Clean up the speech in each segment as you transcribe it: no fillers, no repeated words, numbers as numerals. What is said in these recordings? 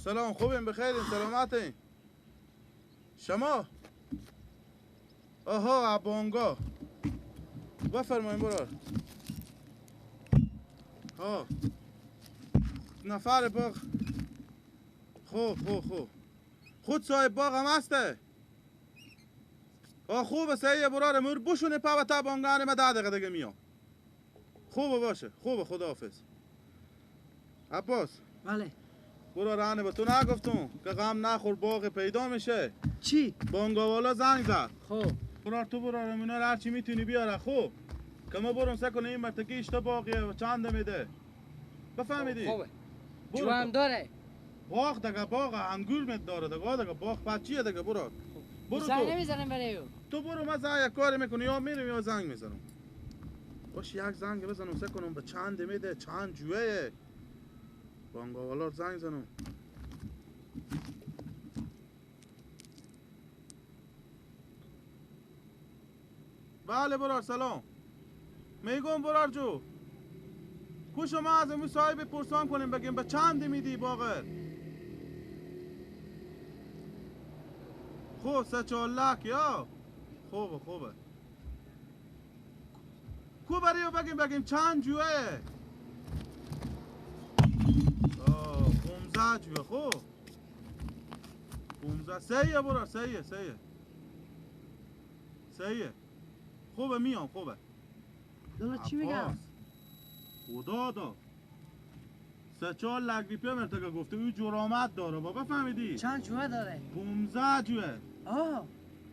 سلام، خوبیم، بخیریم، سلامتین. شما؟ آها، بانگا. بفرمایین برار. ها نفر باغ. خوب خوب خوب. خود صاحب باغ هم هسته. آه خوبه، سعیه براره مر بشونه پا و تا بانگانه ما 10 دقیقه دیگه میام. خوبه باشه، خوبه، خداحافظ. عباس. بله. برو رانه به تو نگفتم که غم نخور، باغ پیدا میشه. چی؟ بانگاوالا زنگ زد. خوب. برار تو برار اینا رو هرچی میتونی بیاره. خوب. که ما برم سه کنه این مرتکی اشتا باغیه و چند میده. بفهمیدی؟ خوبه. جو هم داره. باغ دیگه، باغ انگور مت داره دیگه، دیگه باغ پچیه دیگه. برو. برو تو. زنگ نمیزنم برای او. تو برو، من زنگ یک کاری میکنم، یا میرم یا زنگ میزنم. باش یک زنگ بزنم سه کنم به چند میده، چند جوه. بانگاوالا زنگ زنم. بله برار سلام. میگم برار جو کو شما از امو صاحب پرسان کنیم بگیم به چند میدی باغر؟ خوب 3-4 لک یا خوبه خوبه. کو بریو بگیم چند جوه؟ آه 15 جوه. خوب 15 سیه برار، سیه سیه سیه. خوبه میام، خوبه. دالا چی میگم؟ خدا دا 3-4 لک روپیه مرتکه گفته او جرامت داره بابا، فهمیدی؟ چند جوه داره؟ 15 جوه. آه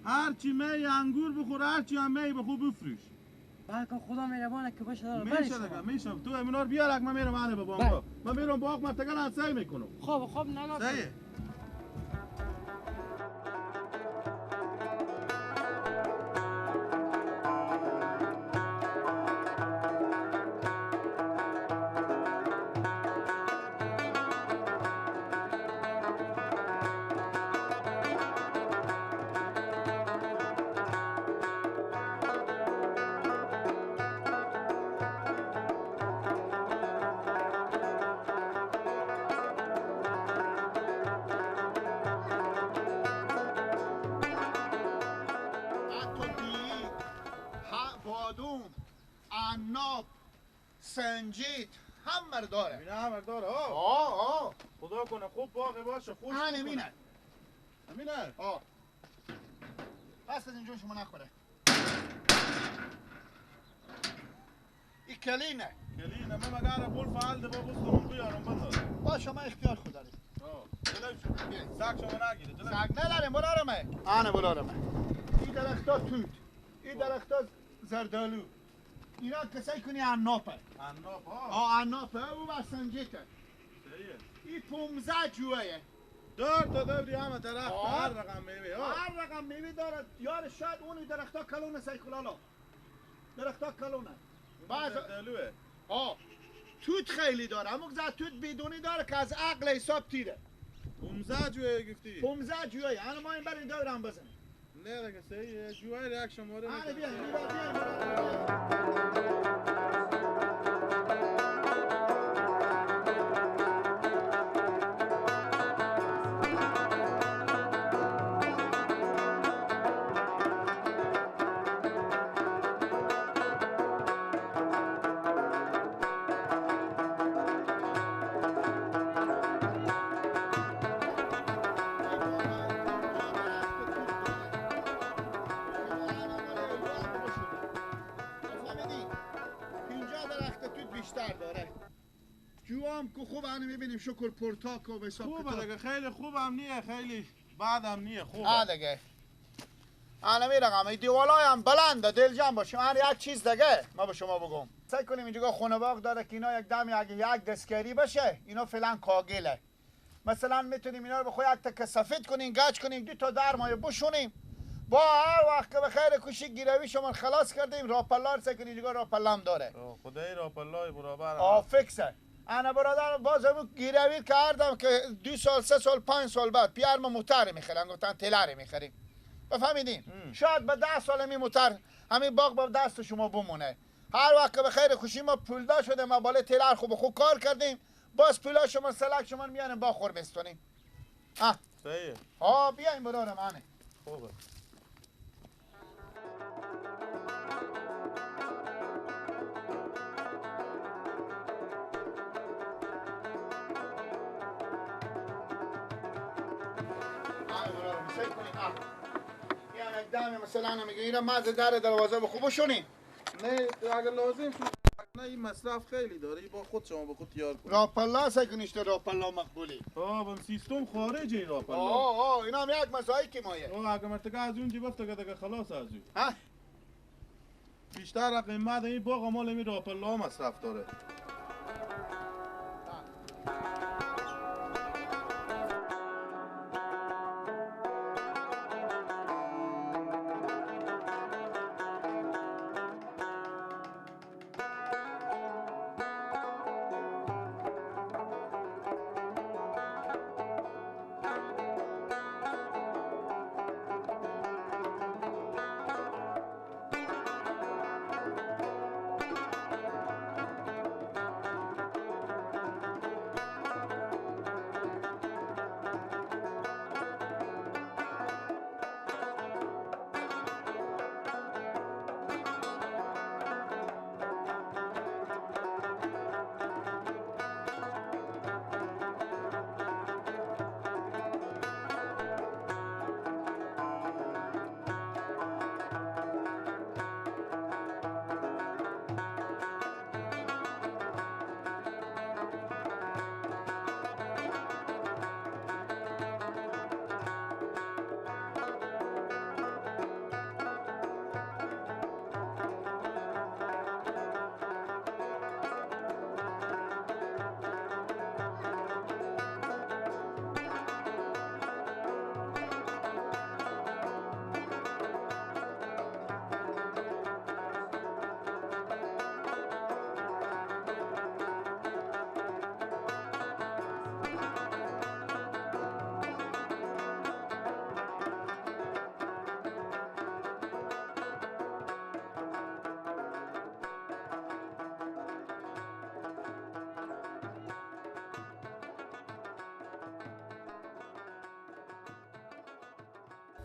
هرچی می انگور بخور، هرچی هم می بخور بفروش. بلکه خدا مهربانه که باشه داره. میشه دیگه، میشه. تو امینا رو بیار، من میرم انه به بانگا. من میرم باغ مرتکه رو سعی میکنم. خب خب نگاه. سعی. سنجید همه داره. اینه همه داره. آه آه خدا کنه خوب باقی باشه، خوش. همینه. همینه. آه پس از اینجا شما نخوره. این کلینه. کلینه. من مگر قول فعال ده با بستم بیارم بذار. باشه من اختیار خود داریم. آه سگ شما نگیره. سگ نداریم برارمه. آنه برارمه. این درختا توت، این درختا زردآلو. اینا کسایی کنی عناپه. عناپ ها. آه عناپه او بسنجیته. این 15 جوهه. دور تا دوری همه درخت هر رقم میوه. هر رقم میوه داره. یار شاید اون درختا کلونه سیکولالا. درختا کلونه. بعض زردآلوه. آه توت خیلی داره. اما زد توت بدونی داره که از عقل حساب تیره. 15 جوهه گفتی؟ 15 جوهه. الان ما این برین دورم بزنیم. نه دیگه سه جوهه یک شماره. آره بیا بیا بیا. که خوب انو میبینیم شکر پرتاک و حساب خوبه دیگه، خیلی خوبم نیه خیلی بعدم نیه، خوبه. آه دیگه الان می رقم دیوالای هم بلنده، دل جمع باشیم. یک چیز دیگه ما به شما بگم، سعی کنیم اینجا خونه باغ داره که اینا یک دم یک دستگیری بشه، اینا فعلا کاگله. مثلا میتونیم اینا رو به خود یک تکه سفید کنیم، گچ کنیم، دو تا در مایه بشونیم. با هر وقت که به خیر کوشی گیروی شما خلاص کردیم، راپلار سعی کنیم اینجا راپلام داره. خدای راپلای برابر. آ فکسه. انا برادر باز همون گیروی کردم که 2 سال 3 سال 5 سال بعد پیار ما موتر میخرن، گفتن تلر میخریم. بفهمیدین؟ شاید به 10 سال می موتر همین باغ با دست شما بمونه. هر وقت که به خیر خوشی ما پولدار شده، ما بالای تلر خوب خوب کار کردیم، باز پولا شما سلک شما میانیم با خور بستونیم. اه صحیح. ها بیاین برارم انه. خوبه. دم مثلا میگه اینا مز در دروازه خوب شونی. نه اگر لازم شد نه این مصرف خیلی داره، با خود شما با خود تیار کن. راپلا سکنیشت راپلا مقبولی. آه بم سیستم خارجی این راپلا. آه اینا هم یک مسایی که مایه. آه اگر مرتکه از اون جیب افته که خلاص از اون. ها بیشتر قیمت این باغ مال می راپلا مصرف داره.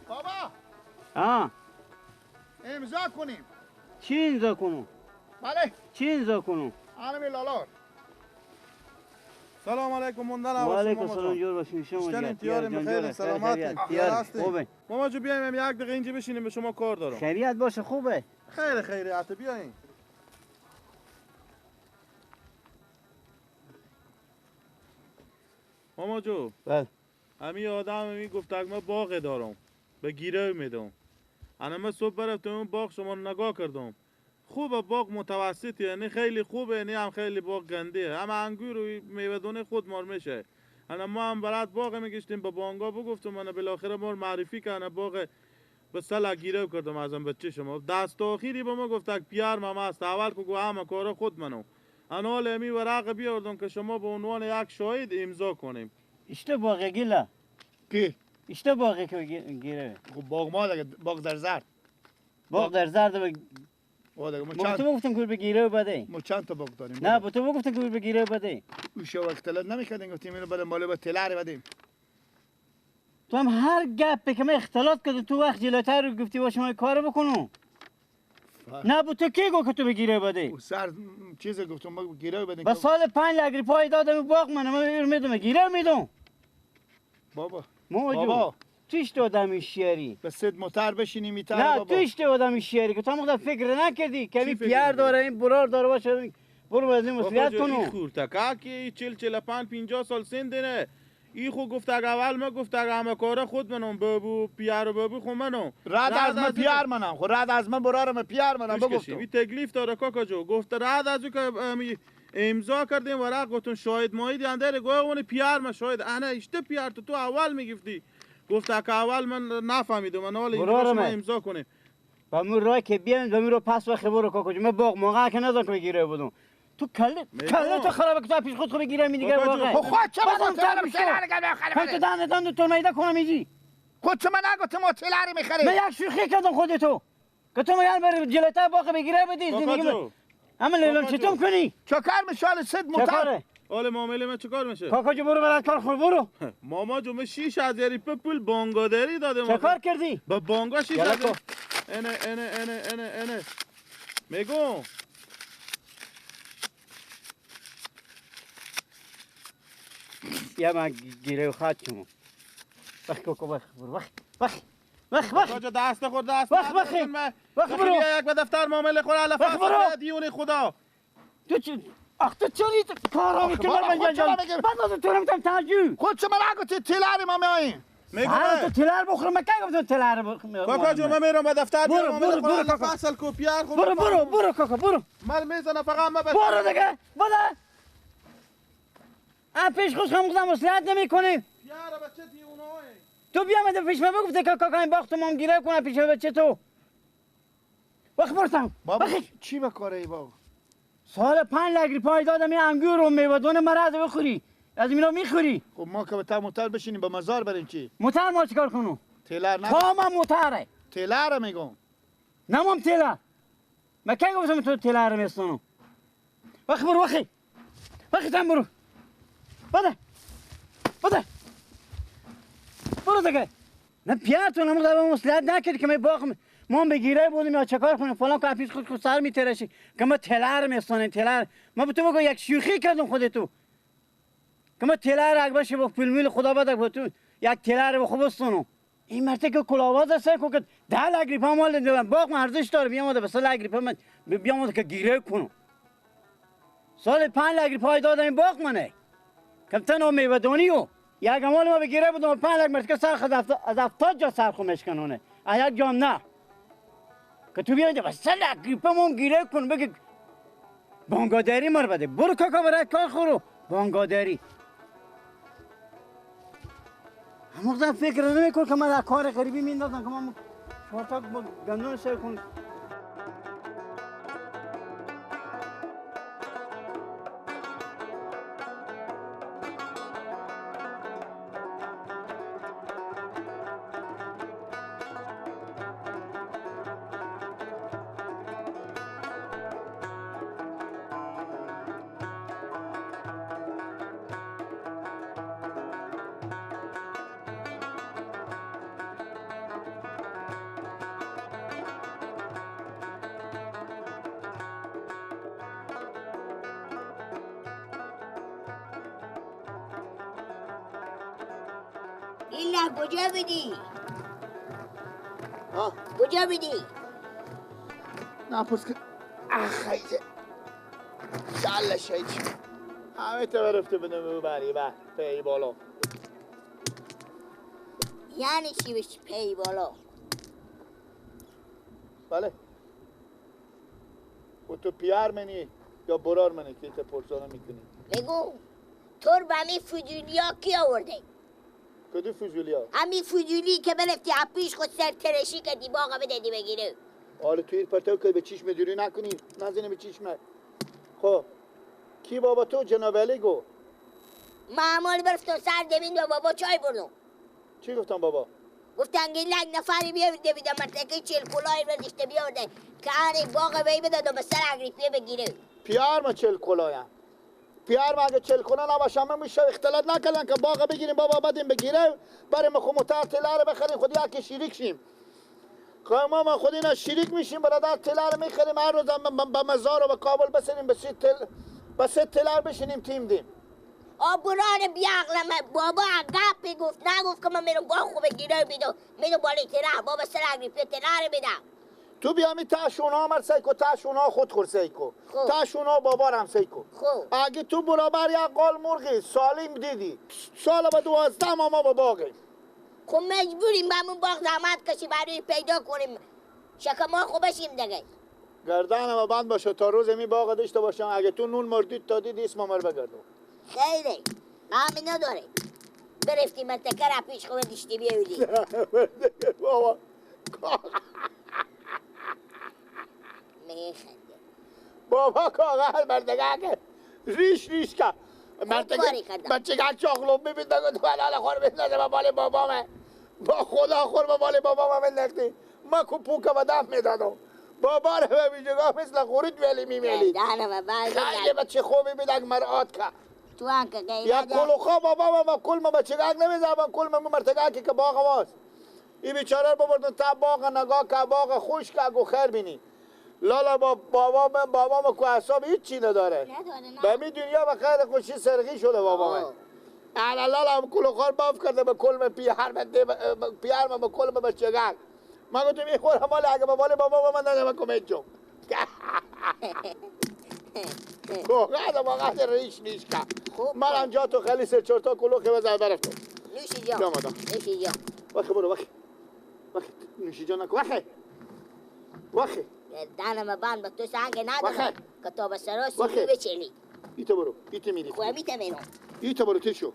بابا ها امضا کنیم. چی امضا کنم؟ بله چی امضا کنم؟ انمی لالار. سلام علیکم مندن. و علیکم السلام جور باشین شما. جان بخیر سلامتی. خوبه ماما جو بیایم یک دقیقه اینجا بشینیم به شما کار دارم. خیریت باشه خوبه. خیر خیریت بیاین. ماما جو بله همی آدم می گفت ما باغ دارم به گیره میدم. انا من صبح برفتم اون باغ شما رو نگاه کردم. خوبه باغ متوسطیه، نه خیلی خوبه نه هم خیلی باغ گنده، هم انگور و میوه دونه خود مار میشه. انا ما هم برات باغ میگشتیم به بانگا بگفتم من بالاخره مار معرفی کنه باغ به سلا گیره کردم ازم بچه شما. دست آخری به ما گفت پیار ما است اول که گو همه کارا خود منو. انا حال امی ورق بیاوردم که شما به عنوان یک شاهد امضا کنیم. اشته باغ گیلا کی؟ اشته باغ که گیره. خب باغ ما دیگه باغ در زرد. باغ در زرد به ما تو گفتم که به گیره بده. ما چند تا باغ داریم؟ نه با تو گفتم که به گیره بده. او شو اختلاط نمی‌کردیم گفتیم اینو بده مال به تلر بدیم. تو هم هر گپی که من اختلاط کردم تو وقت جلوتر رو گفتی باشه ما کارو بکنم. نه با تو کی گفت که تو به گیره بده؟ او سر چیز گفتم ما گیره بدیم. با سال 5 لگری پای دادم باغ من میدم گیره میدم. بابا بابا توش تو آدم شیری به سد موتر بشینی میتر. نه توش تو آدم شیری که تو هم فکر نکردی که این پیار داره این برار داره باشه برو از این مسئولیت کنو. این خورتکه که 40 45 50 سال سن داره. ای خو گفت اگه اول ما گفت اگه همه کارا خود منم بابو پیار و بابو خو منم رد از من پیار منم خو رد از من برارم پیار منم بگفتم. این تکلیف داره کاکا جو گفت رد از او که امضا کردیم ورق گفتم شاهد ماهید اندر گوه اون پیار ما شاهد انا اشته پیار تو اول میگفتی. گفت که اول من نفهمیدم من حالا اینجا شما امضا کنیم. با مو راه که بیان با مو رو پس وقت برو کاکا جو من باغ موقع که نذار که گیره بودم. تو کله کله تو خرابه که تو پیش خود خو بگیره می دیگه واقعا. خب خود چه من من تو دهن دهن تو میده کنم ایجی. خود چه من نگفتم ما تلری میخری. من یک شوخی کردم خود تو که تو میگن بر جلوتر باغ بگیره بدی زندگی اما لیلان چطور کنی؟ چکار مثال صد موتر حال معامله من چیکار میشه؟ کاکا جو برو برات کار خور برو. ماما جو من 6000 روپیه پول بانگاداری دادم. چه کار کردی؟ با بانگا 6000. اینه اینه اینه اینه اینه میگم یا من گیره خات شما. وخ کاکا وخ برو وخ وخ وخ وخ. کاکا دست خور دست. وخ وخ وخ برو. یک به دفتر معامله خور علف دیون خدا. تو چی؟ آخ تو چری کارا میکنی من جان من از تو نمیتونم ترجیح خود چه من گفتی تلر ما میاییم میگم تو تلر بخورم من کی گفتم تلر بخورم کاکا جون من میرم به دفتر برو برو برو کاکا فصل کوپیار خب برو برو برو کاکا برو من میزنم فقط من برو دیگه بده ا پیش خوش هم گفتم مصلحت نمیکنیم یارا بچه دیونای تو بیا من پیش من بگفته که کاکا این باخت مام گیره کنه پیش بچه تو وقت برسم بابا چی به کاره ای بابا سال 5 لگری پای دادم این انگور و میوه دون مرض بخوری از اینا میخوری. خب ما که تا موتر بشینیم به مزار بریم چی؟ موتر ما چیکار کنم؟ تلر نه تا ما موتره تلر میگم نمام تلر من کی گفتم تو تلر میستونم. وقت برو وخی وخی تن برو بده بده برو دیگه. نه پیارتون هم قدر مصلحت نکرد که من باغ ما به گیره بودیم یا چکار کنیم فلان که پیش خود سر میترشی که ما تلر میستانیم تلر. ما به تو بگو یک شوخی کردم خودت تو که ما تلر اکبرش با فیلمیل خدا بده با تو یک تلر به خوب بستونم. این مرته که کلاواز است که 10 لک روپیه مال دادم باغ من ارزش داره بیام به 3 لک روپیه من بیام که گیره کنم. سال 5 لک روپیه دادم این باغ منه کم تنها میوه دونی و یک مال ما به گیره بودم 5 لک مرته که سر خود از 70 جا سر خو مشکنونه یک جام نه که تو بیاید بس 3 لک روپیه مام گیره کن بگی بانگاداری مر بده برو کاکا برای کار خورو بانگاداری. همون فکر نمیکن که من در کار غریبی میندازم که من 4 تا گندم سر کن. ایلا کجا بدی؟ ها؟ کجا بدی؟ نه پرس که اخیزه شله شیچ همه تا برفته بدم ببری به پی بالا. یعنی چی بشی پی بالا؟ بله و تو پیار منی یا برار منی که ایتا پرسانه میکنی؟ بگو تو رو به همین فضولی ها کی آورده؟ کدو فضولی ها؟ همین فضولی که برفتی پیش خود سر ترشی کردی باغ بدادی بگیره. آره تو این پرتو که به چشم دوری نکنی نزنی به چشم. خب کی بابا تو جناب علی گو؟ معمول برفتم سر دمین و بابا چای بردم. چی گفتم بابا؟ گفتن که لگ نفری بیاورده بیدم مرتکه 40 کلاه برداشته بیاورده که آره باغ بی بدادم به سر اگریپیه بگیره. پیار ما 40 کلایم. پیار ما اگه 40 کلا نباشم من میشه اختلاط نکردن که باغ بگیریم بابا بدیم بگیره بریم خو موتر تلر بخریم خود یک شریک شیم. خب ما خود اینا شریک میشیم برادر تلر میخریم هر روز به مزار و به کابل بسنیم به سه تلر بشینیم تیم دیم. آبران بیعقلم بابا گپی گفت نگفت که من میرم باغ خوب گیره بیدم میرم بالای تره بابا سر اگریپیه تره بدم. تو بیامی تاشونا مر سیکو تاشونا خود خور سیکو تاشونا بابا هم سیکو. اگه تو برابر یک قال مرغی سالم دیدی سال به 12 ما با باغیم. خب مجبوریم به همون باغ زحمت کشیم برای پیدا کنیم شکم ها خوب بشیم دیگه. گردنم بند باشه تا روز می باغ داشته باشم. اگه تو نون مردید تا دیدی اسم مر بگردم. خیلی غمی نداره برفتی منطقه را پیش خوب داشتی بیاوردی. بابا میخنده بابا کاغذ مردگه ریش ریش که مردگه بچه که چاقلوب میبینده که تو حلال خور بندازه به بال بابامه با خدا خور به بال بابامه بنداختی ما کو پوکه به دف میدادم بابا رو به بیجگاه مثل خورید ولی میمیلید. خیلی بچه خوبی بیدک مرآت که تو هم که غیرت یا کلوخا بابا ما کل ما بچگک نمیزم کل ما مرتگا که باغ واست این بیچاره رو ببردن تا باغ نگاه که باغ خشک گو خیر بینی. لالا با بابا من بابا ما کو اعصاب هیچ چی نداره. به می دنیا به خیر خوشی سرغی شده بابا من. الا لالا هم کلوخار باف کرده به کل من پیهر من پیهر من به کل من بچگک. من گفتم این خور مال اگه به مال بابا من ندارم کمک جون. واقعا ریش نیش که من انجا تو خیلی سه چهار تا کلوخ بزن برفتم. نوشی جان. نوشی جان. وخی برو وخی. وخی نوشی جان نکن وخی. وخی. گردنم بند به تو سنگ ندارم که تا به سرا سیبی بچلی. ایتا برو ایتا میری. خب ایتا میرم. ایتا برو تشو.